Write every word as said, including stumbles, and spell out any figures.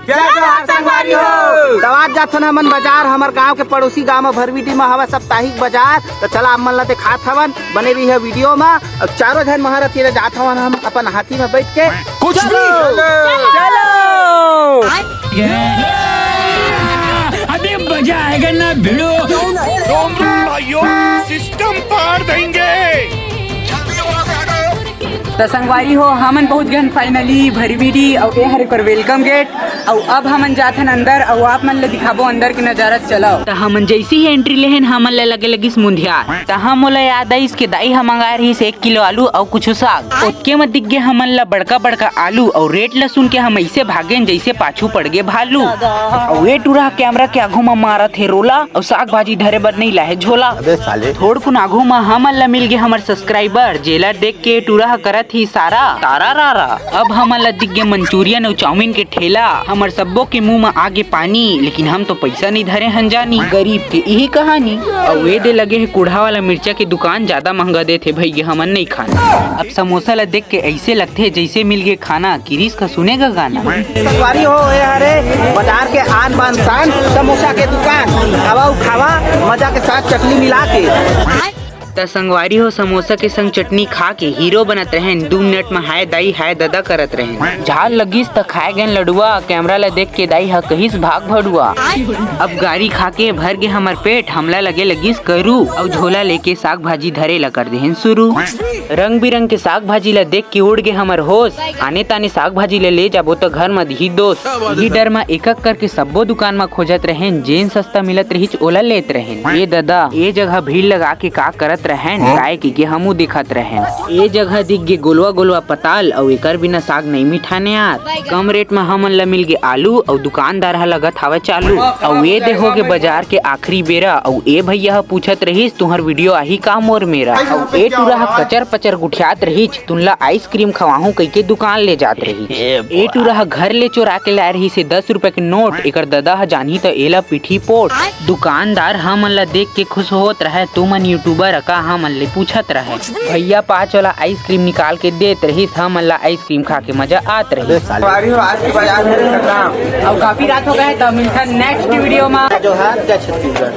जय जोहार संगवारी हो। त आज जाथन हमन बाजार, हमर गांव के पड़ोसी गांव म भरवीडी म हवय साप्ताहिक बाजार। त चला आप मन ला दिखात हवन, बने रहिए वीडियो म। अब चारों झन महारथी ला जात हवन हम अपन हाथी म बैठ के। कुछ भी। चलो। अभी मजा आएगा ना भिड़ो। तुम भाइयों सिस्टम पार देंगे। त संगवारी हो, हमन पहुंच गए फाइनली भरवीडी, अउ ए हरे ओकर वेलकम गेट। अउ अब हमन जाथन अंदर, अउ आप मन ल दिखाबो अंदर के नजारा। चलो। त हमन जैसे ही एंट्री लेहन, हमन ल लगे लगिस मुंधियार। त हम ओला याद आइस के दाई ह मंगाए रहिस एक किलो आलू अउ कुछ साग। ओतके म दिख गे हमन ल बड़का बड़का आलू, अउ रेट ल सुन के हम ऐसे भागेन जैसे पाछू पड़ गे भालू। अउ ए टूरा कैमरा के आगू म मारत हे रोला, अउ साग भाजी धरे बर नइ लाहे झोला। अबे साले। थोड़कुन आगू म हमन ल मिल गे हमर सब्सक्राइबर, जेला देख के टूरा ह करत ही सारा तारा रारा। अब हमन ल दिख गे मंचूरियन अउ चाउमीन के ठेला। हमर सब्बो के मुंह म आगे पानी, लेकिन हम तो पैसा नइ धरे हन जानी। गरीब के इही कहानी। अउ ए दे लगे हे कूढ़ा वाला मिर्चा के दुकान, ज्यादा महंगा देथे भैया, हमन नइ खान। अब समोसा ल देख के ऐसे लगथे जैसे मिल गे खाना, किरिस का सुने गा गाना। संगवारी हो, ए हरे बाजार के आन बान शान, समोसा के दुकान। आवा अउ खावा मजा के साथ चटनी मिला के। त संगवारी हो, समोसा के संग चटनी खा के हीरो बनत रहेन। दू मिनट म हाय दाई हाय ददा करत रहेन। झाल लगिस त खाए गेन लडुआ, कैमरा ल देख के दाई ह कहिस भाग भडुआ। अब गारी खा के भर गे हमर पेट, हमला लगे लगिस करू, अउ झोला लेके साग भाजी धरे ल कर देहेन शुरू। रंग बिरंग के साग भाजी ल देख के उड़ गे हमर होश। आने ताने साग भाजी ल ले जाबो त घर म दिही दोष। इही डर म एक एक करके सब्बो दुकान म खोजत रहेन, जेन सस्ता मिलत रहिच ओला लेत रहेन। ए ददा, ए जगह भीड़ लगा के का करत रहेन, काय के, के हमू देखत रहेन। ए जगह दिख गे गोलवा गोलवा पताल, अउ एकर बिना साग नइ मिठाने आत। कम रेट म हमन ल मिल गे आलू, अउ दुकानदार ह लगत हावय चालू। अउ ए दे हो गे बाजार के आखिरी बेरा, अउ ए भैया ह पूछत रहिस, "तुंहर वीडियो आही का मोर मेरा?" अउ ए टूरा ह कचर पचर गुठियात रहिस, "तुन ला आइसक्रीम खवाहूं," कहिके दुकान ले जात रहिस। ए टूरा ह घर ले चोरा के लाए रहिस हे दस रुपया के नोट, एकर ददा ह जानही त एला पीठी पोट। दुकानदार हमन ला देख के खुश होत रहय, "तुमन यूट्यूबर का?" हमन ले पूछत रहय। भैया पाँच वाला आइसक्रीम निकाल के देत रहिस, हमन ला आइसक्रीम खा के मजा आत रहिस। संगवारी हो, आज के बाजार में खत्म। अब काफी रात हो गए, तो मिलता नेक्स्ट वीडियो में। जोहार, जय छत्तीसगढ़।